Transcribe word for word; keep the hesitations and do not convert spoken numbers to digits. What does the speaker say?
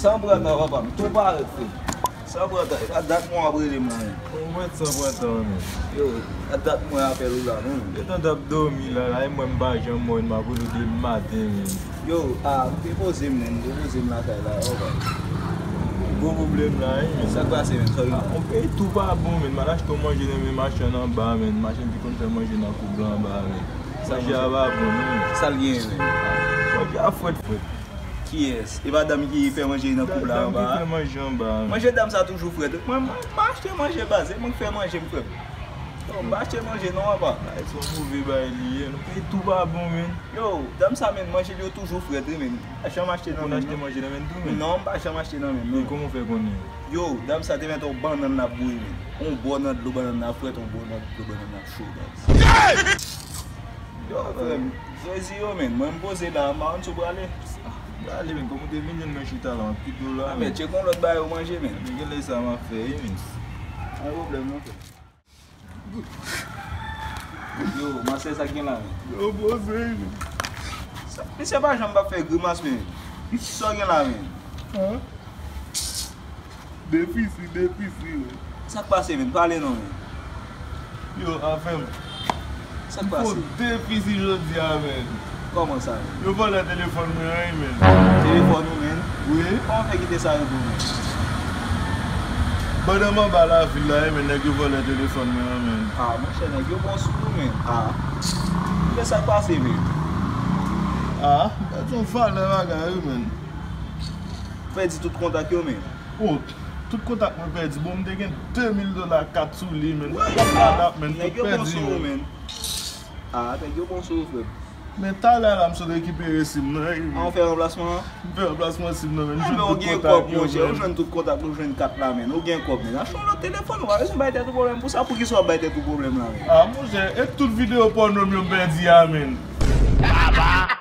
San pran tan, papa m, tou parèt, frè. San pran tan, e pa dat mwen ap rele m la, menm. Mwen wè san pran tan, menm. Yo, a dat mwen apèl ou la, menm. Yo tan t ap dòmi la, la, e mwen m pa janm mò, m ap rele w depi maten, menm. Yo, a, m te poze m, menm, m te poze m lakay la, papa. Gwo pwoblèm la, wi, menm. Sa k pase, menm? Sa w gen? A, on peyi tou pa bon, menm. M al achte on manje nan men machann anba, menm. Machann ki konn fè manje nan koub la anba, menm. Manje a pa bon, non, menm. Sa l genyen, menm? Manje a frèt, frèt. Kiyès? E madanm ki fè manje nan koub la anba a? Dam ki fè manje anba a. Manje dam sa toujou frèt. Mwen, mwen pa achte manje baz, e mwen k fè manje m frèt. Non, m pa achte manje non, papa. Ay, se yon move bagay li ye. Nou peyi tou pa bon, menm. Yo, dam sa, menm, manje li yo toujou frèt, wi, menm. M pa janm achte nan men l, non. Ou konn achte manje nan men l tou, menm? Non, m pa janm achte nan men l, non. E kòman w fè konnen? Yo, dam sa te mete yon bannann nan bouyi, menm. Yon bò nan dlo bannann nan frèt, yon bò nan dlo bannann nan cho, baz. Yo, frè m, jezi yo, menn. Mwen, m poze la, m pa konn si w prale. M prale, menn, kòm ou te vin jwenn mwen chita la, m ap kite w la, menn. A, men, tcheke yon lòt bagay ou manje, menn. Men, gen lè sa m ap fè, wi, menn. Pa gen pwoblèm, non, frè. Yo, master, sa k gen la, menn? Yo, poze, wi, menn. Sa, misye pa janm pa fè grimas, menn. Sa w gen la, menn? An? Defisi, defisi, wi. Sa k pase, menn? Pale non, menn. Yo, afè m. Sa k pase? M fè defisi jodi a, menn. Kòman sa, menn? Yo vòlè telefòn mwen an, wi, menn. Telefòn ou, menn? Wi. Kòman w fè kite sa rive w, menn? Pandan m anba lavil la, wi, menn, nèg yo vòlè telefòn mwen an, menn. A, monchè, nèg yo bon sou ou, menn. A. Men sa k pase, menn? A, gad yon valè bagay, wi, menn. Pèdi tout kontak yo, menn. O, tout kontak mwen pèdi. Bon, m te gen de mil dola kat sou li, menn. Kat la, menn, tout pèdi, menn. A, nèg yo bon sou ou, frè m. Men talè la, m sot rekipere sim nan, wi, menn. A, ou fè ranplasman an? M fè ranplasman sim nan, menn. A, men ou gen kòb, monchè. Ou jwenn tout kontak, ou jwenn kat la, menn. Ou gen kòb, menn. Achte yon lòt telefòn, ou pa bezwen bay tèt ou pwoblèm pou sa. Poukisa w ap bay tèt ou pwoblèm la, menn? A, monchè, e tout videyo pòno m yo m pèdi a, menn. Baba,